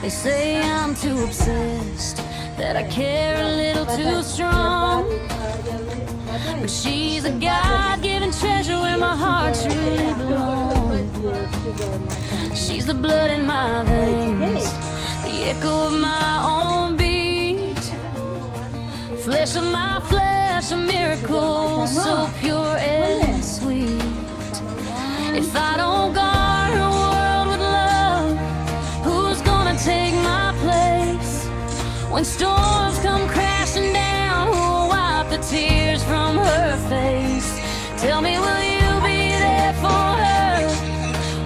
They say I'm too obsessed, that I care a little too strong. But she's a God given treasure where my heart truly belongs. She's the blood in my veins, the echo of my own beat. Flesh of my flesh, a miracle so pure and sweet. If I don't guard her world with love, who's gonna take my place? When storms come crashing down, who'll wipe the tears from her face? Tell me, will you be there for her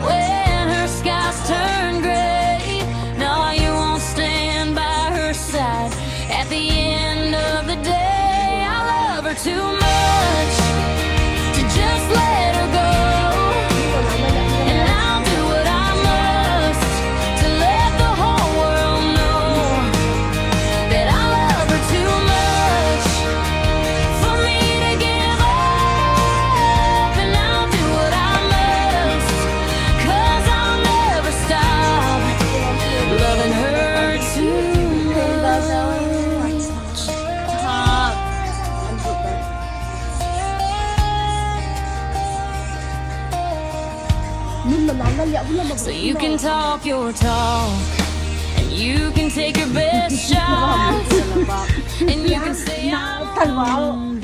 when her skies turn gray? No, you won't stand by her side at the end of the day. I love her too much to just let her go. And I'll do what I must to let the whole world know that I love her too much for me to give up. And I'll do what I must, 'cause I'll never stop loving her too much. So you can talk your talk, and you can take your best shot, and you can say I'm Talwal.